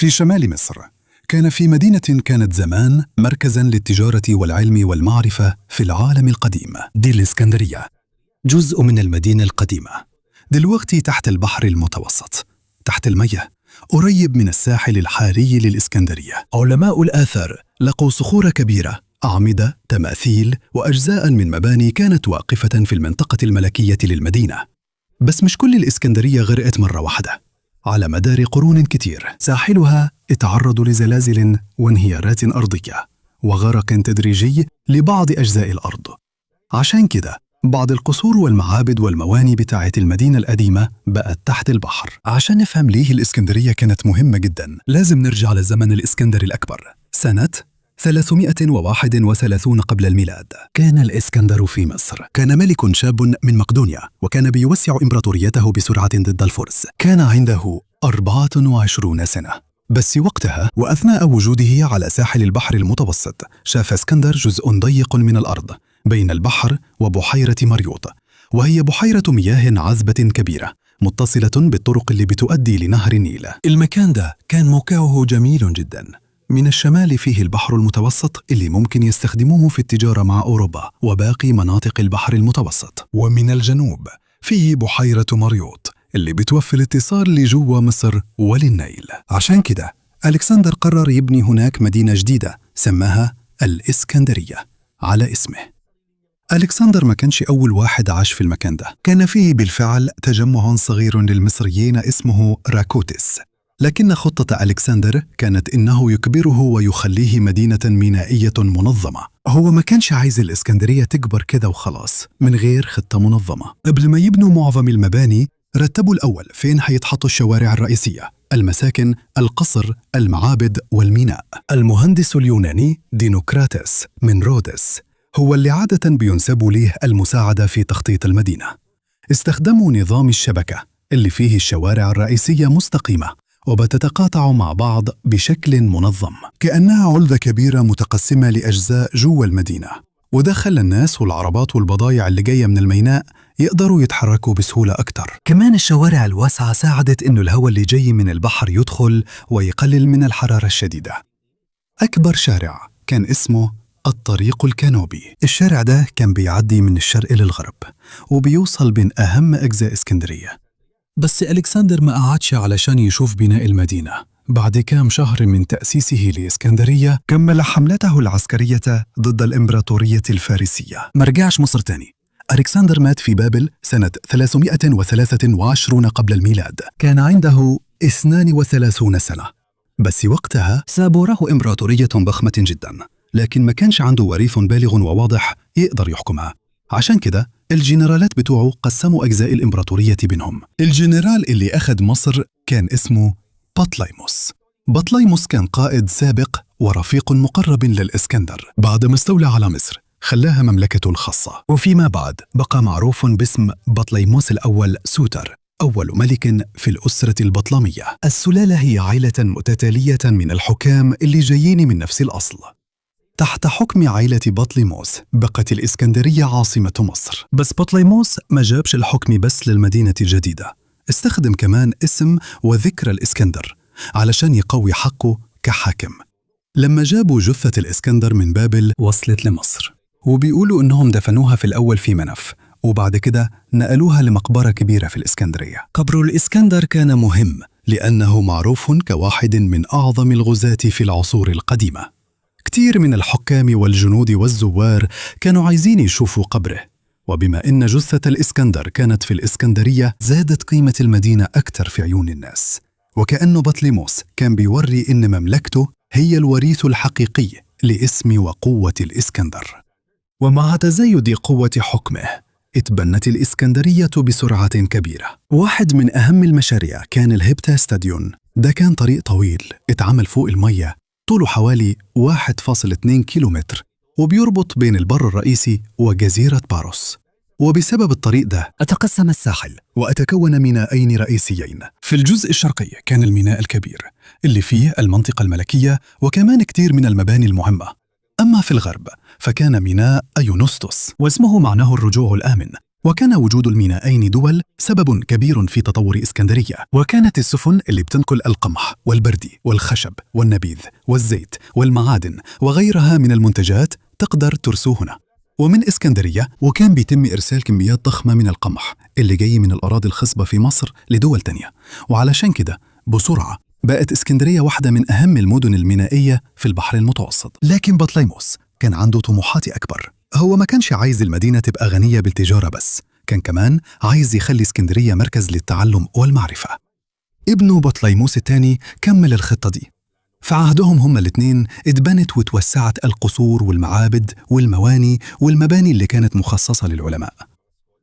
في شمال مصر كان في مدينة كانت زمان مركزا للتجارة والعلم والمعرفة في العالم القديم. دي الإسكندرية، جزء من المدينة القديمة، دلوقتي تحت البحر المتوسط، تحت المية، قريب من الساحل الحالي للإسكندرية. علماء الآثار لقوا صخور كبيرة، أعمدة، تماثيل، وأجزاء من مباني كانت واقفة في المنطقة الملكية للمدينة. بس مش كل الإسكندرية غرقت مرة واحدة. على مدار قرون كتير ساحلها اتعرض لزلازل وانهيارات أرضية وغرق تدريجي لبعض أجزاء الأرض. عشان كده بعض القصور والمعابد والمواني بتاعة المدينة القديمة بقت تحت البحر. عشان نفهم ليه الإسكندرية كانت مهمة جدا لازم نرجع لزمن الإسكندر الأكبر، سنة 331 قبل الميلاد. كان الإسكندر في مصر. كان ملك شاب من مقدونيا، وكان بيوسع إمبراطوريته بسرعة ضد الفرس. كان عنده 24 سنة بس وقتها، وأثناء وجوده على ساحل البحر المتوسط شاف اسكندر جزء ضيق من الأرض بين البحر وبحيرة مريوط، وهي بحيرة مياه عذبة كبيرة متصلة بالطرق اللي بتؤدي لنهر النيل. المكان ده كان موقعه جميل جدا. من الشمال فيه البحر المتوسط اللي ممكن يستخدموه في التجارة مع أوروبا وباقي مناطق البحر المتوسط، ومن الجنوب فيه بحيرة مريوط اللي بتوفر اتصال لجوه مصر وللنيل. عشان كده ألكسندر قرر يبني هناك مدينة جديدة سماها الإسكندرية على اسمه. ألكسندر ما كانش أول واحد عاش في المكان ده، كان فيه بالفعل تجمع صغير للمصريين اسمه راكوتس، لكن خطة ألكسندر كانت إنه يكبره ويخليه مدينة مينائية منظمة. هو ما كانش عايز الإسكندرية تكبر كده وخلاص من غير خطة منظمة. قبل ما يبنوا معظم المباني رتبوا الأول فين هيتحطوا الشوارع الرئيسية، المساكن، القصر، المعابد والميناء. المهندس اليوناني دينوكراتس من رودس هو اللي عادة بينسب ليه المساعدة في تخطيط المدينة. استخدموا نظام الشبكة اللي فيه الشوارع الرئيسية مستقيمة وبتتقاطع مع بعض بشكل منظم، كأنها علبة كبيرة متقسمة لأجزاء جوا المدينة، وده خلى الناس والعربات والبضايع اللي جاية من الميناء يقدروا يتحركوا بسهولة أكتر. كمان الشوارع الواسعة ساعدت إنه الهواء اللي جاي من البحر يدخل ويقلل من الحرارة الشديدة. أكبر شارع كان اسمه الطريق الكانوبي. الشارع ده كان بيعدي من الشرق للغرب وبيوصل بين أهم أجزاء اسكندرية. بس ألكسندر ما قعدش علشان يشوف بناء المدينة. بعد كام شهر من تأسيسه لإسكندرية كمل حملته العسكرية ضد الإمبراطورية الفارسية. ما رجعش مصر تاني. ألكسندر مات في بابل سنة 323 قبل الميلاد. كان عنده 32 سنة بس وقتها. ساب وراه إمبراطورية ضخمة جدا، لكن ما كانش عنده وريث بالغ وواضح يقدر يحكمها. عشان كده الجنرالات بتوعه قسموا أجزاء الإمبراطورية بينهم. الجنرال اللي أخذ مصر كان اسمه بطليموس. بطليموس كان قائد سابق ورفيق مقرب للإسكندر. بعد ما استولى على مصر خلاها مملكته الخاصة، وفيما بعد بقى معروف باسم بطليموس الأول سوتر، أول ملك في الأسرة البطلمية. السلالة هي عائلة متتالية من الحكام اللي جايين من نفس الأصل. تحت حكم عائلة بطليموس بقت الإسكندرية عاصمة مصر. بس بطليموس ما جابش الحكم بس للمدينة الجديدة، استخدم كمان اسم وذكرى الإسكندر علشان يقوي حقه كحاكم. لما جابوا جثة الإسكندر من بابل وصلت لمصر، وبيقولوا إنهم دفنوها في الأول في منف، وبعد كده نقلوها لمقبرة كبيرة في الإسكندرية. قبر الإسكندر كان مهم لأنه معروف كواحد من أعظم الغزاة في العصور القديمة. كتير من الحكام والجنود والزوار كانوا عايزين يشوفوا قبره، وبما إن جثة الإسكندر كانت في الإسكندرية زادت قيمة المدينة أكثر في عيون الناس. وكأنه بطليموس كان بيوري إن مملكته هي الوريث الحقيقي لاسم وقوة الإسكندر. ومع تزايد قوة حكمه اتبنت الإسكندرية بسرعة كبيرة. واحد من أهم المشاريع كان الهيبتا ستاديون. ده كان طريق طويل اتعمل فوق المية، طوله حوالي 1.2 كيلومتر، وبيربط بين البر الرئيسي وجزيرة باروس. وبسبب الطريق ده أتقسم الساحل وأتكون ميناءين رئيسيين. في الجزء الشرقي كان الميناء الكبير اللي فيه المنطقة الملكية وكمان كتير من المباني المهمة. أما في الغرب فكان ميناء أيونوستوس، واسمه معناه الرجوع الآمن، وكان وجود الميناءين دول سبب كبير في تطور إسكندرية. وكانت السفن اللي بتنقل القمح والبردي والخشب والنبيذ والزيت والمعادن وغيرها من المنتجات تقدر ترسو هنا. ومن إسكندرية وكان بيتم إرسال كميات ضخمة من القمح اللي جاي من الأراضي الخصبة في مصر لدول تانية. وعلشان كده بسرعة بقت إسكندرية واحدة من أهم المدن المينائية في البحر المتوسط. لكن بطليموس كان عنده طموحات أكبر. هو ما كانش عايز المدينة تبقى غنية بالتجارة بس، كان كمان عايز يخلي اسكندرية مركز للتعلم والمعرفة. ابنه بطليموس الثاني كمل الخطة دي. في عهدهم هما الاثنين اتبنت وتوسعت القصور والمعابد والمواني والمباني اللي كانت مخصصة للعلماء.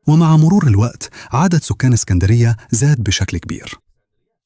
ومع مرور الوقت عدد سكان اسكندرية زاد بشكل كبير.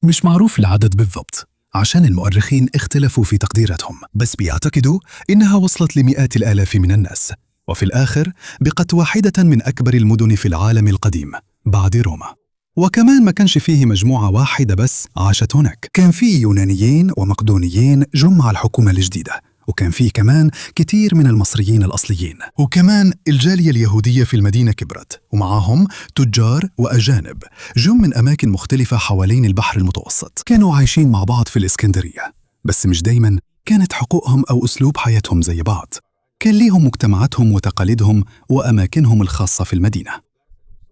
مش معروف العدد بالضبط عشان المؤرخين اختلفوا في تقديراتهم، بس بيعتقدوا إنها وصلت لمئات الآلاف من الناس، وفي الآخر بقت واحدة من أكبر المدن في العالم القديم بعد روما. وكمان ما كانش فيه مجموعة واحدة بس عاشت هناك، كان فيه يونانيين ومقدونيين جم مع الحكومة الجديدة، وكان فيه كمان كتير من المصريين الأصليين. وكمان الجالية اليهودية في المدينة كبرت، ومعاهم تجار وأجانب جم من أماكن مختلفة حوالين البحر المتوسط. كانوا عايشين مع بعض في الإسكندرية، بس مش دايما كانت حقوقهم أو أسلوب حياتهم زي بعض. كان ليهم مجتمعاتهم وتقاليدهم وأماكنهم الخاصة في المدينة.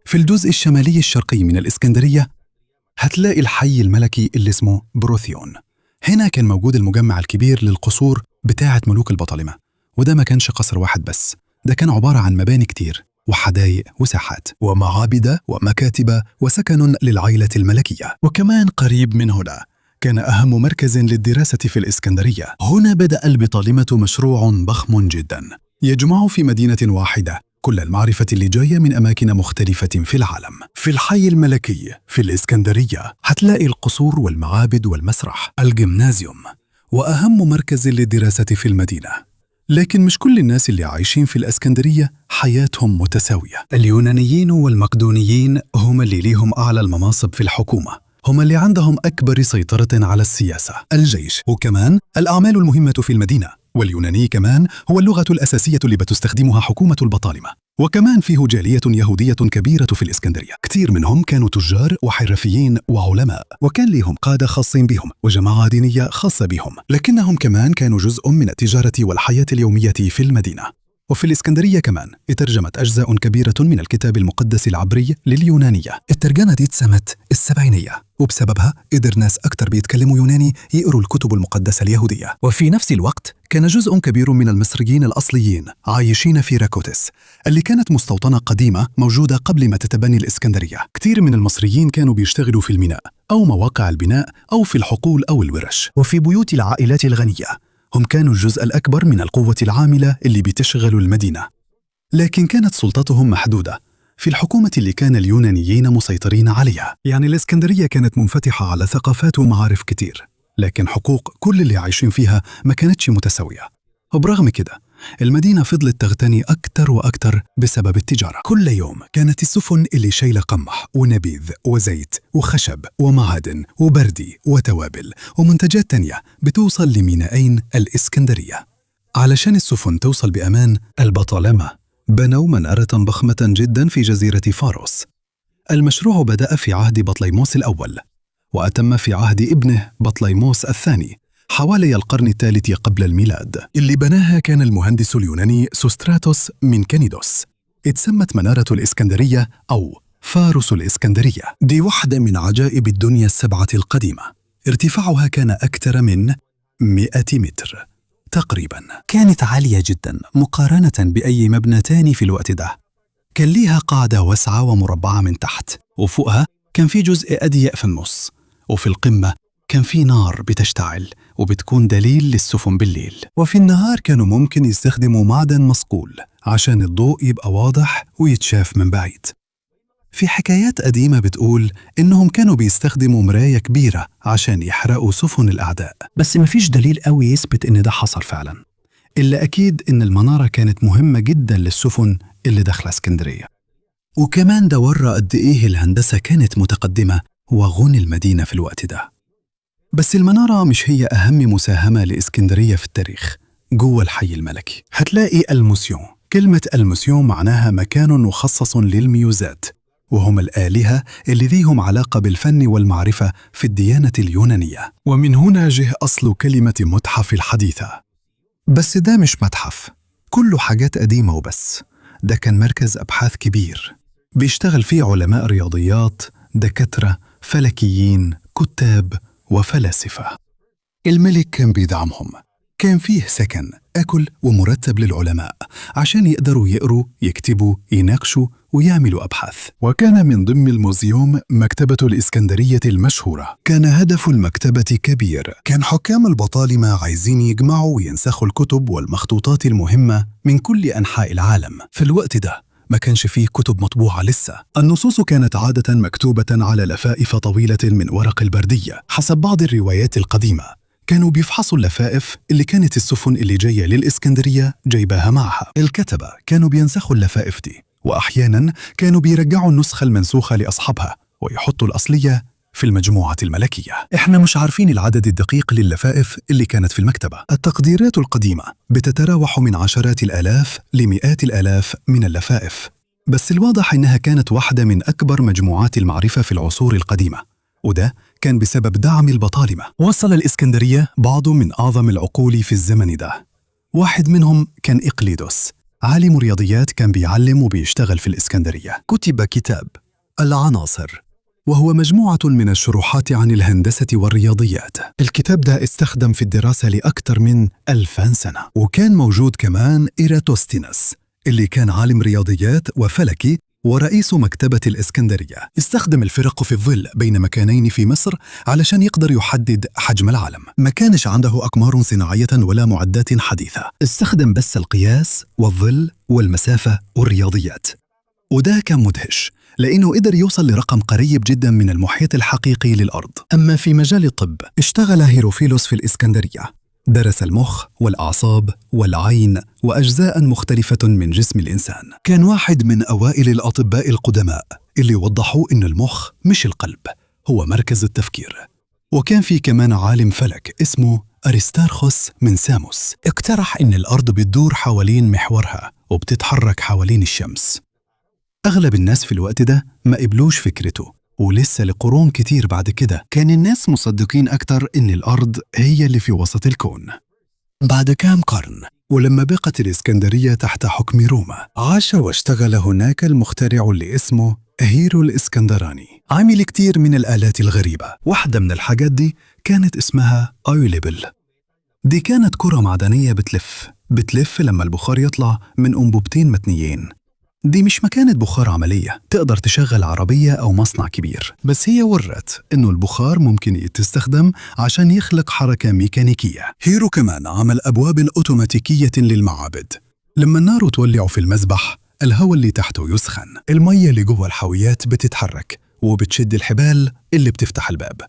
في الجزء الشمالي الشرقي من الإسكندرية هتلاقي الحي الملكي اللي اسمه بروثيون. هنا كان موجود المجمع الكبير للقصور بتاعة ملوك البطالمة، وده ما كانش قصر واحد بس، ده كان عبارة عن مباني كتير وحدائق وساحات ومعابد ومكاتب وسكن للعائلة الملكية. وكمان قريب من هنا كان أهم مركز للدراسة في الإسكندرية. هنا بدأ البطالمة مشروع ضخم جدا يجمع في مدينة واحدة كل المعرفة اللي جاية من أماكن مختلفة في العالم. في الحي الملكي في الإسكندرية هتلاقي القصور والمعابد والمسرح الجيمنازيوم، وأهم مركز للدراسة في المدينة. لكن مش كل الناس اللي عايشين في الإسكندرية حياتهم متساوية. اليونانيين والمقدونيين هم اللي ليهم أعلى المناصب في الحكومة، هم اللي عندهم أكبر سيطرة على السياسة، الجيش، وكمان الأعمال المهمة في المدينة. واليوناني كمان هو اللغة الأساسية اللي بتستخدمها حكومة البطالمة. وكمان فيه جالية يهودية كبيرة في الإسكندرية، كتير منهم كانوا تجار وحرفيين وعلماء، وكان ليهم قادة خاصين بهم وجماعة دينية خاصة بهم، لكنهم كمان كانوا جزء من التجارة والحياة اليومية في المدينة. وفي الإسكندرية كمان اترجمت أجزاء كبيرة من الكتاب المقدس العبري لليونانية. الترجمة دي اتسمت السبعينية، وبسببها قدر ناس أكتر بيتكلموا يوناني يقروا الكتب المقدسة اليهودية. وفي نفس الوقت كان جزء كبير من المصريين الأصليين عايشين في راكوتس، اللي كانت مستوطنة قديمة موجودة قبل ما تتبني الإسكندرية. كتير من المصريين كانوا بيشتغلوا في الميناء أو مواقع البناء أو في الحقول أو الورش، وفي بيوت العائلات الغنية. هم كانوا الجزء الأكبر من القوة العاملة اللي بتشغل المدينة، لكن كانت سلطتهم محدودة في الحكومة اللي كان اليونانيين مسيطرين عليها. يعني الإسكندرية كانت منفتحة على ثقافات ومعارف كتير، لكن حقوق كل اللي عايشين فيها ما كانتش متساوية. وبرغم كده المدينة فضلت تغتني أكتر وأكتر بسبب التجارة. كل يوم كانت السفن اللي شايلة قمح ونبيذ وزيت وخشب ومعادن وبردي وتوابل ومنتجات تانية بتوصل لمينائين الإسكندرية. علشان السفن توصل بأمان، البطالمة بنوا منارة ضخمة جدا في جزيرة فاروس. المشروع بدأ في عهد بطليموس الأول، وأتم في عهد ابنه بطليموس الثاني حوالي القرن الثالث قبل الميلاد. اللي بناها كان المهندس اليوناني سوستراتوس من كنيدوس. اتسمت منارة الإسكندرية أو فاروس الإسكندرية. دي واحدة من عجائب الدنيا السبعة القديمة. ارتفاعها كان أكثر من 100 متر تقريبا. كانت عالية جدا مقارنة بأي مبنى تاني في الوقت ده. كان ليها قاعدة واسعة ومربعة من تحت، وفوقها كان في جزء أضيق في النص، وفي القمة كان في نار بتشتعل وبتكون دليل للسفن بالليل. وفي النهار كانوا ممكن يستخدموا معدن مصقول عشان الضوء يبقى واضح ويتشاف من بعيد. في حكايات قديمة بتقول إنهم كانوا بيستخدموا مراية كبيرة عشان يحرقوا سفن الأعداء، بس مفيش دليل قوي يثبت إن ده حصل فعلا. إلا أكيد إن المنارة كانت مهمة جدا للسفن اللي داخلة اسكندرية. وكمان ده ورى قد إيه الهندسة كانت متقدمة وغني المدينة في الوقت ده. بس المنارة مش هي أهم مساهمة لإسكندرية في التاريخ. جوه الحي الملكي هتلاقي الموسيون، كلمة الموسيوم معناها مكان مخصص للميوزات، وهم الآلهة اللي ليهم علاقة بالفن والمعرفة في الديانة اليونانية. ومن هنا جه أصل كلمة متحف الحديثة. بس ده مش متحف كله حاجات قديمة وبس، ده كان مركز أبحاث كبير بيشتغل فيه علماء رياضيات، دكاترة، فلكيين، كتاب وفلاسفة. الملك كان بيدعمهم، كان فيه سكن، أكل ومرتب للعلماء عشان يقدروا يقروا، يكتبوا، يناقشوا ويعملوا أبحاث. وكان من ضمن الموزيوم مكتبة الإسكندرية المشهورة. كان هدف المكتبة كبير، كان حكام البطالمة عايزين يجمعوا وينسخوا الكتب والمخطوطات المهمة من كل أنحاء العالم. في الوقت ده ما كانش فيه كتب مطبوعة لسه، النصوص كانت عادة مكتوبة على لفائف طويلة من ورق البردية. حسب بعض الروايات القديمة كانوا بيفحصوا اللفائف اللي كانت السفن اللي جاية للإسكندرية جايباها معها. الكتبة كانوا بينسخوا اللفائف دي، وأحيانا كانوا بيرجعوا النسخة المنسوخة لأصحابها ويحطوا الأصلية في المجموعة الملكية. إحنا مش عارفين العدد الدقيق للفائف اللي كانت في المكتبة. التقديرات القديمة بتتراوح من عشرات الآلاف لمئات الآلاف من اللفائف، بس الواضح إنها كانت واحدة من أكبر مجموعات المعرفة في العصور القديمة، وده كان بسبب دعم البطالمة. وصل الإسكندرية بعض من أعظم العقول في الزمن ده. واحد منهم كان إقليدوس، عالم رياضيات كان بيعلم وبيشتغل في الإسكندرية. كتب كتاب العناصر، وهو مجموعة من الشروحات عن الهندسة والرياضيات. الكتاب ده استخدم في الدراسة لأكثر من 2000 سنة. وكان موجود كمان إيراتوستينس، اللي كان عالم رياضيات وفلكي ورئيس مكتبة الإسكندرية. استخدم الفرق في الظل بين مكانين في مصر علشان يقدر يحدد حجم العالم. ما كانش عنده أقمار صناعية ولا معدات حديثة، استخدم بس القياس والظل والمسافة والرياضيات. وده كان مدهش لأنه قدر يوصل لرقم قريب جدا من المحيط الحقيقي للأرض. أما في مجال الطب، اشتغل هيروفيلوس في الإسكندرية، درس المخ والأعصاب والعين وأجزاء مختلفة من جسم الإنسان. كان واحد من أوائل الأطباء القدماء اللي وضحوا إن المخ مش القلب، هو مركز التفكير. وكان في كمان عالم فلك اسمه أريستارخوس من ساموس، اقترح إن الأرض بتدور حوالين محورها وبتتحرك حوالين الشمس. أغلب الناس في الوقت ده ما قبلوش فكرته، ولسه لقرون كتير بعد كده كان الناس مصدقين أكتر إن الأرض هي اللي في وسط الكون. بعد كام قرن، ولما بقت الإسكندرية تحت حكم روما، عاش واشتغل هناك المخترع اللي اسمه هيرو الإسكندراني. عمل كتير من الآلات الغريبة. واحدة من الحاجات دي كانت اسمها أويليبل. دي كانت كرة معدنية بتلف لما البخار يطلع من أنبوبتين متنيين. دي مش مكانة بخار عملية تقدر تشغل عربية أو مصنع كبير، بس هي ورت إنه البخار ممكن يتستخدم عشان يخلق حركة ميكانيكية. هيرو كمان عمل أبواب أوتوماتيكية للمعابد. لما النار تولع في المذبح، الهواء اللي تحته يسخن، المية اللي جوه الحاويات بتتحرك وبتشد الحبال اللي بتفتح الباب.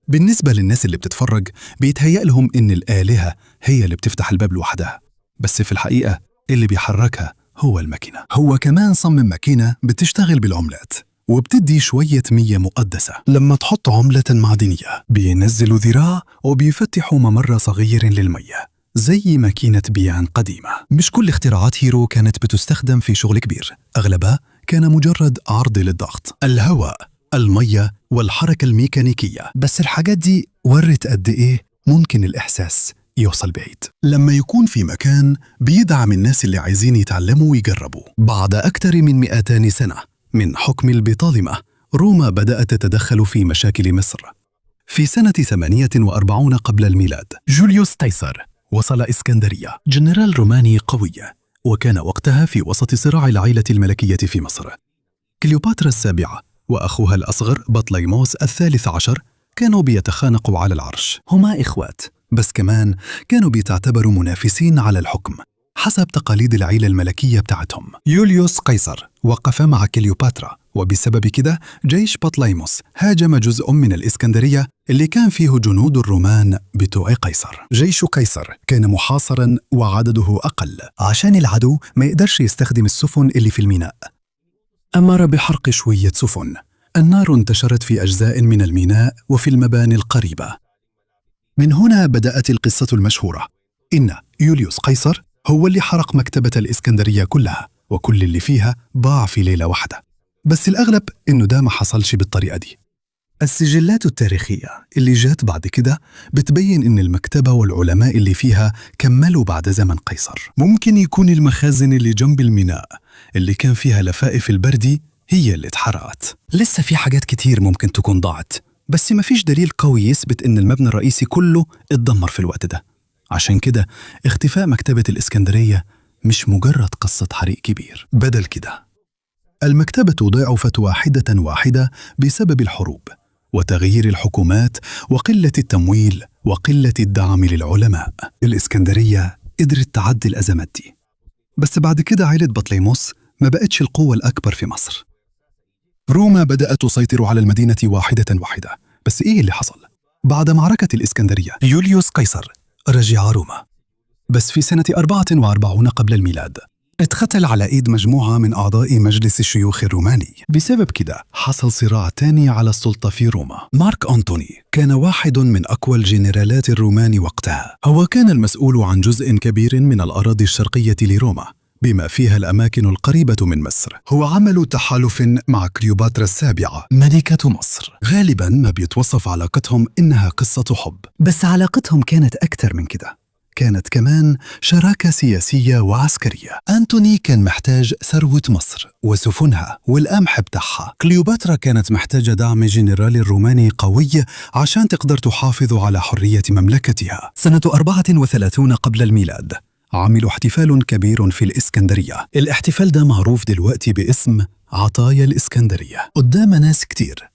بالنسبة للناس اللي بتتفرج بيتهيأ لهم إن الآلهة هي اللي بتفتح الباب لوحدها، بس في الحقيقة اللي بيحركها هو الماكينة. هو كمان صمم ماكينة بتشتغل بالعملات وبتدي شوية مية مقدسة. لما تحط عملة معدنية بينزلوا ذراع وبيفتحوا ممر صغير للمية، زي ماكينة بيع قديمة. مش كل اختراعات هيرو كانت بتستخدم في شغل كبير، أغلبها كان مجرد عرض للضغط، الهواء، المية، والحركة الميكانيكية. بس الحاجات دي ورت قد إيه ممكن الإحساس يوصل بعيد لما يكون في مكان بيدعم الناس اللي عايزين يتعلموا ويجربوا. بعد أكثر من 200 سنة من حكم البطالمة، روما بدأت تتدخل في مشاكل مصر. في سنة 48 قبل الميلاد، جوليوس قيصر وصل إسكندرية، جنرال روماني قوي، وكان وقتها في وسط صراع العيلة الملكية في مصر. كليوباترا السابعة وأخوها الأصغر بطليموس الثالث عشر كانوا بيتخانقوا على العرش. هما إخوات، بس كمان كانوا بيتعتبروا منافسين على الحكم حسب تقاليد العيلة الملكية بتاعتهم. يوليوس قيصر وقف مع كليوباترا، وبسبب كده جيش بطليموس هاجم جزء من الإسكندرية اللي كان فيه جنود الرومان بتوع قيصر. جيش قيصر كان محاصرا وعدده أقل عشان العدو ما يقدرش يستخدم السفن اللي في الميناء. أمر بحرق شوية سفن. النار انتشرت في أجزاء من الميناء وفي المباني القريبة. من هنا بدأت القصة المشهورة إن يوليوس قيصر هو اللي حرق مكتبة الإسكندرية كلها، وكل اللي فيها ضاع في ليلة واحدة. بس الأغلب إنه ده ما حصلش بالطريقة دي. السجلات التاريخية اللي جات بعد كده بتبين إن المكتبة والعلماء اللي فيها كملوا بعد زمن قيصر. ممكن يكون المخازن اللي جنب الميناء اللي كان فيها لفائف البردي هي اللي اتحرقت. لسه في حاجات كتير ممكن تكون ضاعت، بس مفيش دليل قوي يثبت إن المبنى الرئيسي كله اتدمر في الوقت ده. عشان كده اختفاء مكتبة الإسكندرية مش مجرد قصة حريق كبير. بدل كده المكتبة ضعفت واحدة واحدة بسبب الحروب وتغيير الحكومات وقلة التمويل وقلة الدعم للعلماء. الإسكندرية قدرت تعدي الأزمات دي، بس بعد كده عائلة بطليموس ما بقتش القوة الأكبر في مصر. روما بدأت تسيطر على المدينة واحدة واحدة. بس إيه اللي حصل؟ بعد معركة الإسكندرية يوليوس قيصر رجع روما، بس في سنة 44 قبل الميلاد اتقتل على إيد مجموعة من أعضاء مجلس الشيوخ الروماني. بسبب كده حصل صراع تاني على السلطة في روما. مارك أنطوني كان واحد من أقوى الجنرالات الرومان وقتها. هو كان المسؤول عن جزء كبير من الأراضي الشرقية لروما بما فيها الأماكن القريبة من مصر. هو عمل تحالف مع كليوباترا السابعة ملكة مصر. غالبا ما بيتوصف علاقتهم إنها قصة حب، بس علاقتهم كانت أكثر من كده، كانت كمان شراكة سياسية وعسكرية. أنتوني كان محتاج ثروة مصر وسفنها والقمح بتاعها. كليوباترا كانت محتاجة دعم جنرال روماني قوي عشان تقدر تحافظ على حرية مملكتها. سنة 34 قبل الميلاد عملوا احتفال كبير في الإسكندرية. الاحتفال ده معروف دلوقتي باسم عطايا الإسكندرية. قدام ناس كتير،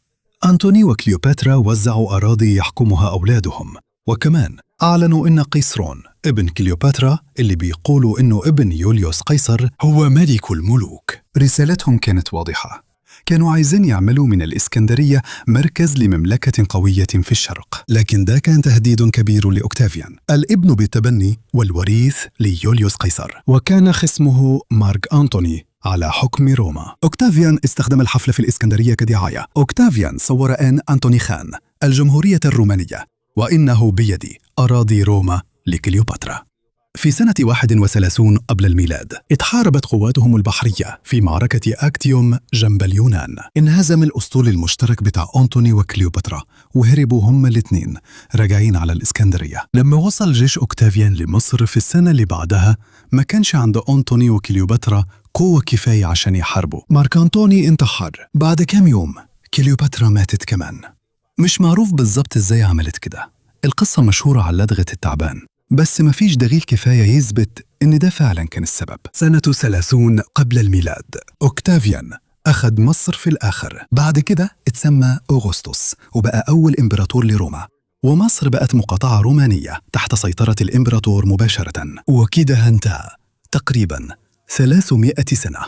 أنتوني وكليوباترا وزعوا أراضي يحكمها أولادهم، وكمان أعلنوا إن قيصرون ابن كليوباترا اللي بيقولوا إنه ابن يوليوس قيصر هو ملك الملوك. رسالتهم كانت واضحة، كانوا عايزين يعملوا من الإسكندرية مركز لمملكة قوية في الشرق. لكن ده كان تهديد كبير لأوكتافيان، الابن بالتبني والوريث ليوليوس قيصر، وكان خصمه مارك أنطوني على حكم روما. أوكتافيان استخدم الحفل في الإسكندرية كدعاية. أوكتافيان صور أن أنطوني خان الجمهورية الرومانية وإنه بيدي أراضي روما لكليوباترا. في سنة 31 قبل الميلاد اتحاربت قواتهم البحرية في معركة أكتيوم جنب اليونان. انهزم الأسطول المشترك بتاع أنطوني وكليوباترا وهربوا هما الاثنين راجعين على الإسكندرية. لما وصل جيش أوكتافيان لمصر في السنة اللي بعدها ما كانش عند أنطوني وكليوباترا قوة كفاية عشان يحاربوا. مارك أنطوني انتحر. بعد كام يوم كليوباترا ماتت كمان. مش معروف بالظبط ازاي عملت كده، القصة مشهورة على لدغة التعبان، بس مفيش دليل كفاية يثبت إن ده فعلا كان السبب. سنة 30 قبل الميلاد أوكتافيان أخذ مصر في الآخر. بعد كده اتسمى أغسطس وبقى أول إمبراطور لروما، ومصر بقت مقاطعة رومانية تحت سيطرة الإمبراطور مباشرة. وكده انتهى تقريبا 300 سنة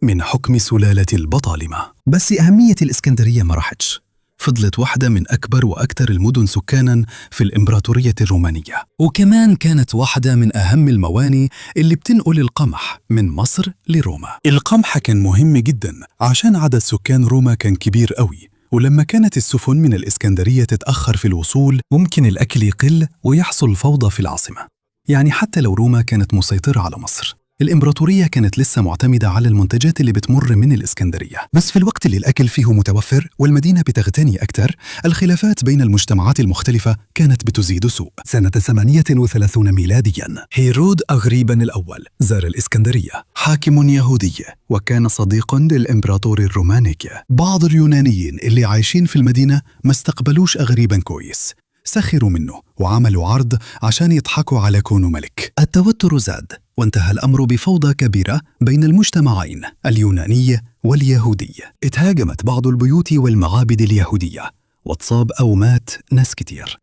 من حكم سلالة البطالمة. بس أهمية الإسكندرية ما راحتش، فضلت واحدة من أكبر وأكثر المدن سكاناً في الإمبراطورية الرومانية، وكمان كانت واحدة من أهم المواني اللي بتنقل القمح من مصر لروما. القمح كان مهم جداً عشان عدد سكان روما كان كبير قوي، ولما كانت السفن من الإسكندرية تتأخر في الوصول ممكن الأكل يقل ويحصل فوضى في العاصمة. يعني حتى لو روما كانت مسيطرة على مصر، الإمبراطورية كانت لسه معتمدة على المنتجات اللي بتمر من الإسكندرية. بس في الوقت اللي الأكل فيه متوفر والمدينة بتغتني أكثر، الخلافات بين المجتمعات المختلفة كانت بتزيد سوء. سنة 38 ميلاديا هيرود أغريبا الأول زار الإسكندرية، حاكم يهودي وكان صديقا للإمبراطور الروماني. بعض اليونانيين اللي عايشين في المدينة ما استقبلوش أغريبا كويس، سخروا منه وعملوا عرض عشان يضحكوا على كونه ملك. التوتر زاد وانتهى الأمر بفوضى كبيرة بين المجتمعين اليوناني واليهودي. اتهاجمت بعض البيوت والمعابد اليهودية واتصاب أو مات ناس كتير.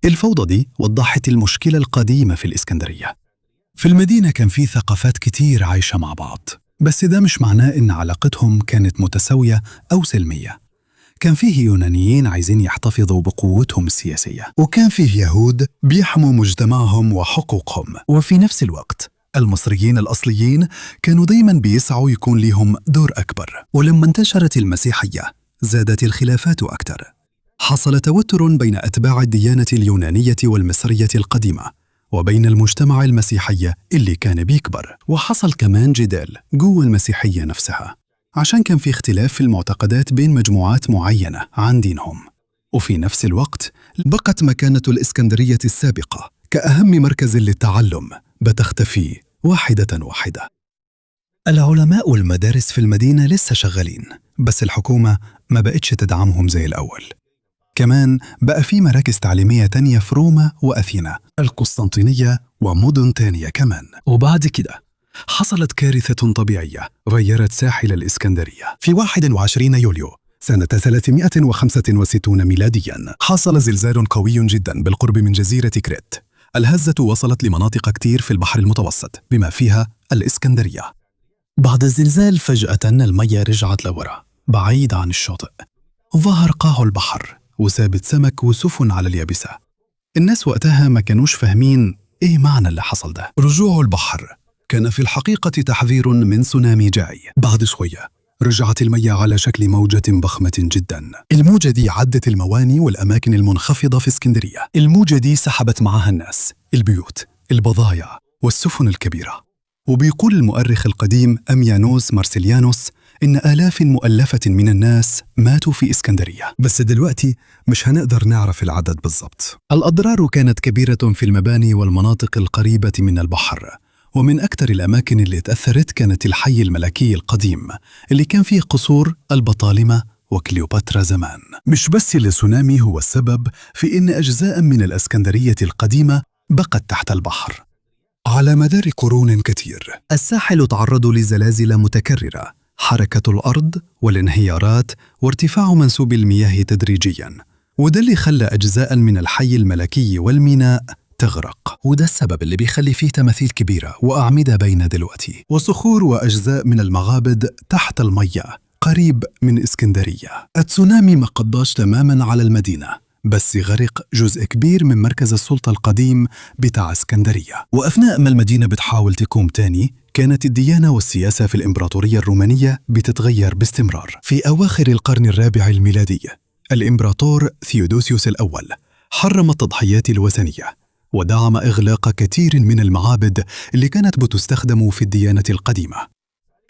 الفوضى دي وضحت المشكلة القديمة في الإسكندرية. في المدينة كان في ثقافات كتير عايشة مع بعض، بس ده مش معناه إن علاقتهم كانت متساوية أو سلمية. كان فيه يونانيين عايزين يحتفظوا بقوتهم السياسية، وكان فيه يهود بيحموا مجتمعهم وحقوقهم، وفي نفس الوقت المصريين الأصليين كانوا دايما بيسعوا يكون ليهم دور أكبر. ولما انتشرت المسيحية زادت الخلافات أكثر. حصل توتر بين أتباع الديانة اليونانية والمصرية القديمة، وبين المجتمع المسيحي اللي كان بيكبر. وحصل كمان جدال جوه المسيحية نفسها، عشان كان في اختلاف في المعتقدات بين مجموعات معينة عن دينهم. وفي نفس الوقت بقت مكانة الإسكندرية السابقة كأهم مركز للتعلم بتختفي واحدة واحدة. العلماء والمدارس في المدينة لسه شغالين، بس الحكومة ما بقتش تدعمهم زي الأول. كمان بقى في مراكز تعليمية تانية في روما وأثينا، القسطنطينية ومدن تانية كمان. وبعد كده حصلت كارثة طبيعية غيرت ساحل الإسكندرية. في 21 يوليو سنة 365 ميلاديا حصل زلزال قوي جدا بالقرب من جزيرة كريت. الهزة وصلت لمناطق كتير في البحر المتوسط بما فيها الإسكندرية. بعد الزلزال فجأة المية رجعت لورا بعيد عن الشاطئ. ظهر قاع البحر وسابت سمك وسفن على اليابسة. الناس وقتها ما كانوش فاهمين إيه معنى اللي حصل ده. رجوع البحر كان في الحقيقة تحذير من سونامي جاي. بعد شوية رجعت المية على شكل موجة ضخمة جدا. الموجة دي عدت المواني والأماكن المنخفضة في اسكندرية. الموجة دي سحبت معها الناس، البيوت، البضايع والسفن الكبيرة. وبيقول المؤرخ القديم أميانوس مارسيليانوس إن آلاف مؤلفة من الناس ماتوا في إسكندرية، بس دلوقتي مش هنقدر نعرف العدد بالضبط. الأضرار كانت كبيرة في المباني والمناطق القريبة من البحر، ومن أكثر الأماكن اللي اتأثرت كانت الحي الملكي القديم اللي كان فيه قصور البطالمة وكليوباترا زمان. مش بس السونامي هو السبب في إن أجزاء من الإسكندرية القديمة بقت تحت البحر. على مدار قرون كتير الساحل تعرض لزلازل متكررة، حركة الأرض والانهيارات وارتفاع منسوب المياه تدريجيا، وده اللي خلى أجزاء من الحي الملكي والميناء تغرق. وده السبب اللي بيخلي فيه تماثيل كبيرة وأعمدة باينة دلوقتي، وصخور وأجزاء من المعابد تحت المية قريب من إسكندرية. التسونامي ما قضاش تماما على المدينة، بس غرق جزء كبير من مركز السلطة القديم بتاع اسكندرية. وأثناء ما المدينة بتحاول تقوم تاني، كانت الديانة والسياسة في الإمبراطورية الرومانية بتتغير باستمرار. في أواخر القرن الرابع الميلادي الإمبراطور ثيودوسيوس الأول حرم التضحيات الوثنية ودعم إغلاق كثير من المعابد اللي كانت بتستخدم في الديانة القديمة.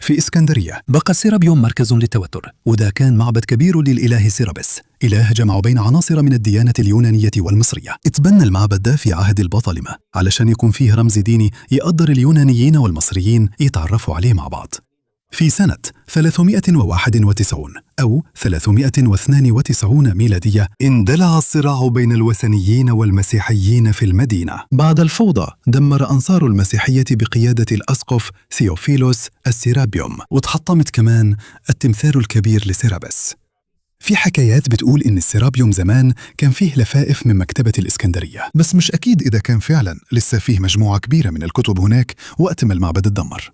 في إسكندرية بقى السيرابيوم مركز للتوتر، وده كان معبد كبير للإله سيرابس، إله جمع بين عناصر من الديانة اليونانية والمصرية. اتبنى المعبد ده في عهد البطالمة علشان يكون فيه رمز ديني يقدر اليونانيين والمصريين يتعرفوا عليه مع بعض. في سنة 391 أو 392 ميلادية اندلع الصراع بين الوثنيين والمسيحيين في المدينة. بعد الفوضى دمر أنصار المسيحية بقيادة الأسقف ثيوفيلوس السيرابيوم، وتحطمت كمان التمثال الكبير لسيرابس. في حكايات بتقول إن السيرابيوم زمان كان فيه لفائف من مكتبة الإسكندرية، بس مش أكيد إذا كان فعلا لسه فيه مجموعة كبيرة من الكتب هناك وقت ما المعبد اتدمر.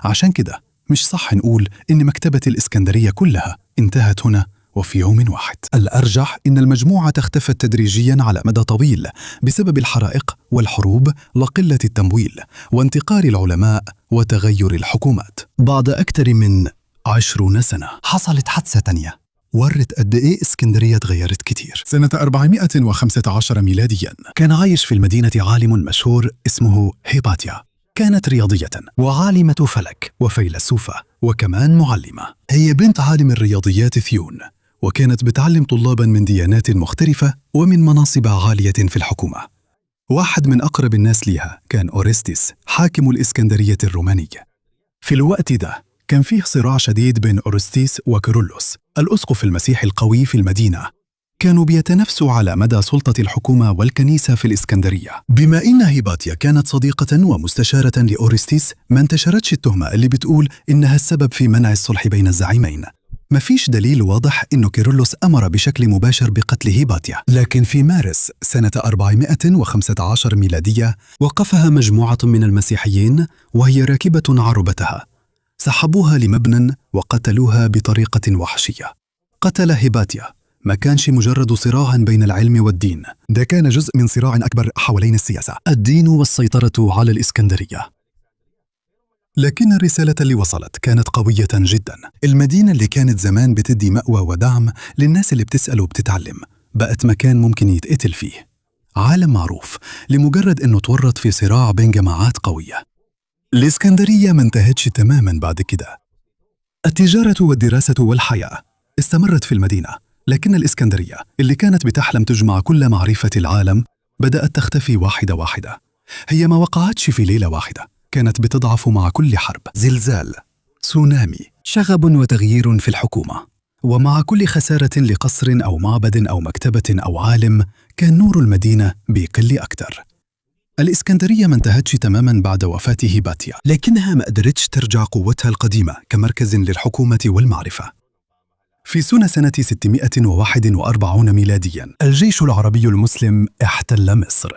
عشان كده مش صح نقول إن مكتبة الإسكندرية كلها انتهت هنا وفي يوم واحد. الأرجح إن المجموعة اختفت تدريجيا على مدى طويل بسبب الحرائق والحروب وقلة التمويل وانتقال العلماء وتغير الحكومات. بعد أكثر من 20 سنة حصلت حادثة تانية ورت قد إيه اسكندرية تغيرت كتير. سنة 415 ميلاديا كان عايش في المدينة عالم مشهور اسمه هيباتيا. كانت رياضية وعالمة فلك وفيلسوفة وكمان معلمة. هي بنت عالم الرياضيات ثيون، وكانت بتعلم طلابا من ديانات مختلفة ومن مناصب عالية في الحكومة. واحد من أقرب الناس ليها كان أوريستيس حاكم الإسكندرية الرومانية. في الوقت ده كان فيه صراع شديد بين أورستيس وكيرلس الأسقف المسيحي القوي في المدينة. كانوا بيتنافسوا على مدى سلطة الحكومة والكنيسة في الإسكندرية. بما إن هيباتيا كانت صديقة ومستشارة لأورستيس، ما انتشرتش التهمة اللي بتقول إنها السبب في منع الصلح بين الزعيمين. مفيش دليل واضح إنه كيرلس أمر بشكل مباشر بقتل هيباتيا، لكن في مارس سنة 415 ميلادية وقفها مجموعة من المسيحيين وهي راكبة عربتها، سحبوها لمبنى وقتلوها بطريقة وحشية. قتل هيباتيا ما كانش مجرد صراع بين العلم والدين، ده كان جزء من صراع أكبر حوالين السياسة، الدين والسيطرة على الإسكندرية. لكن الرسالة اللي وصلت كانت قوية جدا. المدينة اللي كانت زمان بتدي مأوى ودعم للناس اللي بتسأل وبتتعلم بقت مكان ممكن يتقتل فيه. عالم معروف، لمجرد أنه تورط في صراع بين جماعات قوية. الإسكندرية ما انتهتش تماما بعد كده. التجارة والدراسة والحياة استمرت في المدينة، لكن الإسكندرية اللي كانت بتحلم تجمع كل معرفة العالم بدأت تختفي واحدة واحدة. هي ما وقعتش في ليلة واحدة، كانت بتضعف مع كل حرب، زلزال، تسونامي، شغب وتغيير في الحكومة. ومع كل خسارة لقصر أو معبد أو مكتبة أو عالم، كان نور المدينة بيقل أكتر. الإسكندرية ما انتهتش تماما بعد وفاة هيباتيا، لكنها ما قدرتش ترجع قوتها القديمة كمركز للحكومة والمعرفة. في سنة 641 ميلاديا، الجيش العربي المسلم احتل مصر.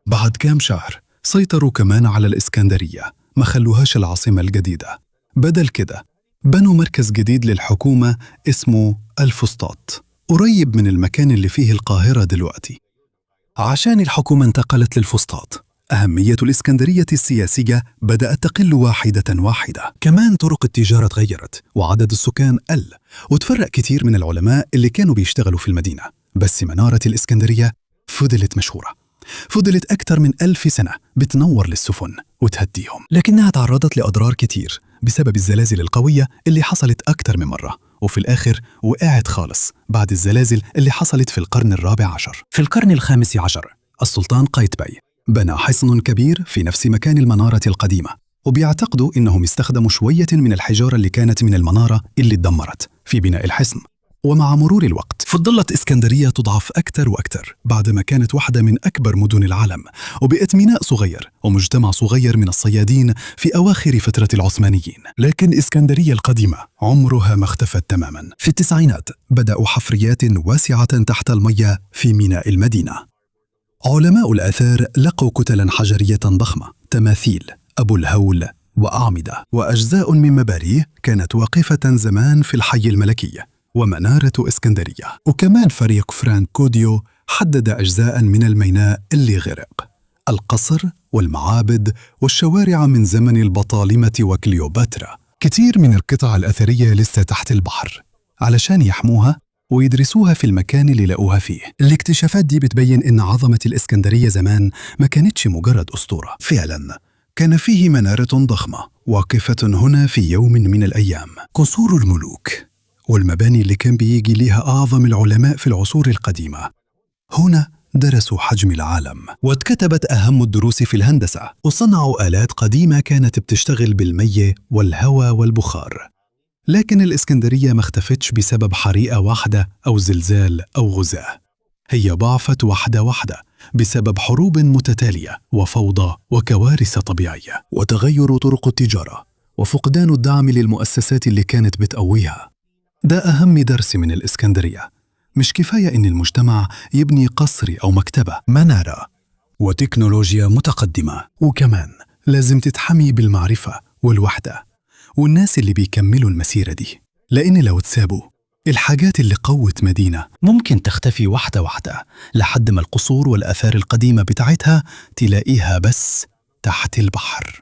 بعد كام شهر سيطروا كمان على الإسكندرية، ما خلوهاش العاصمة الجديدة. بدل كده بنوا مركز جديد للحكومة اسمه الفسطاط، قريب من المكان اللي فيه القاهرة دلوقتي. عشان الحكومة انتقلت للفسطاط، أهمية الإسكندرية السياسية بدأت تقل واحدة واحدة. كمان طرق التجارة تغيرت وعدد السكان قل، وتفرق كتير من العلماء اللي كانوا بيشتغلوا في المدينة. بس منارة الإسكندرية فضلت مشهورة، فضلت أكثر من 1000 سنة بتنور للسفن وتهديهم، لكنها تعرضت لأضرار كتير بسبب الزلازل القوية اللي حصلت أكثر من مرة، وفي الآخر وقعت خالص بعد الزلازل اللي حصلت في القرن الرابع عشر. في القرن الخامس عشر السلطان قايتباي بنى حصن كبير في نفس مكان المنارة القديمة، وبيعتقدوا إنهم استخدموا شوية من الحجارة اللي كانت من المنارة اللي اتدمرت في بناء الحصن. ومع مرور الوقت فضلت إسكندرية تضعف أكثر وأكثر بعدما كانت واحدة من أكبر مدن العالم، وبقت ميناء صغير ومجتمع صغير من الصيادين في أواخر فترة العثمانيين. لكن إسكندرية القديمة عمرها ما اختفت تماما. في التسعينات بدأوا حفريات واسعة تحت المية في ميناء المدينة. علماء الآثار لقوا كتلا حجرية ضخمة، تماثيل، أبو الهول وأعمدة، وأجزاء من مبانيه كانت واقفة زمان في الحي الملكي ومنارة إسكندرية. وكمان فريق فرانك كوديو حدد أجزاء من الميناء اللي غرق، القصر والمعابد والشوارع من زمن البطالمة وكليوباترا. كتير من القطع الأثرية لسه تحت البحر علشان يحموها ويدرسوها في المكان اللي لقوها فيه. الاكتشافات دي بتبين إن عظمة الإسكندرية زمان ما كانتش مجرد أسطورة، فعلا كان فيه منارة ضخمة واقفة هنا في يوم من الأيام. قصور الملوك والمباني اللي كان بيجي ليها أعظم العلماء في العصور القديمة، هنا درسوا حجم العالم واتكتبت أهم الدروس في الهندسة، وصنعوا آلات قديمة كانت بتشتغل بالمية والهواء والبخار. لكن الإسكندرية ما اختفتش بسبب حريقة واحدة أو زلزال أو غزاة، هي ضعفت واحدة واحدة بسبب حروب متتالية وفوضى وكوارث طبيعية وتغير طرق التجارة وفقدان الدعم للمؤسسات اللي كانت بتقويها. ده أهم درس من الإسكندرية، مش كفاية إن المجتمع يبني قصر أو مكتبة، منارة وتكنولوجيا متقدمة، وكمان لازم تتحمي بالمعرفة والوحدة والناس اللي بيكملوا المسيرة دي، لأن لو تسابوا الحاجات اللي قوت مدينة ممكن تختفي واحدة واحدة لحد ما القصور والآثار القديمة بتاعتها تلاقيها بس تحت البحر.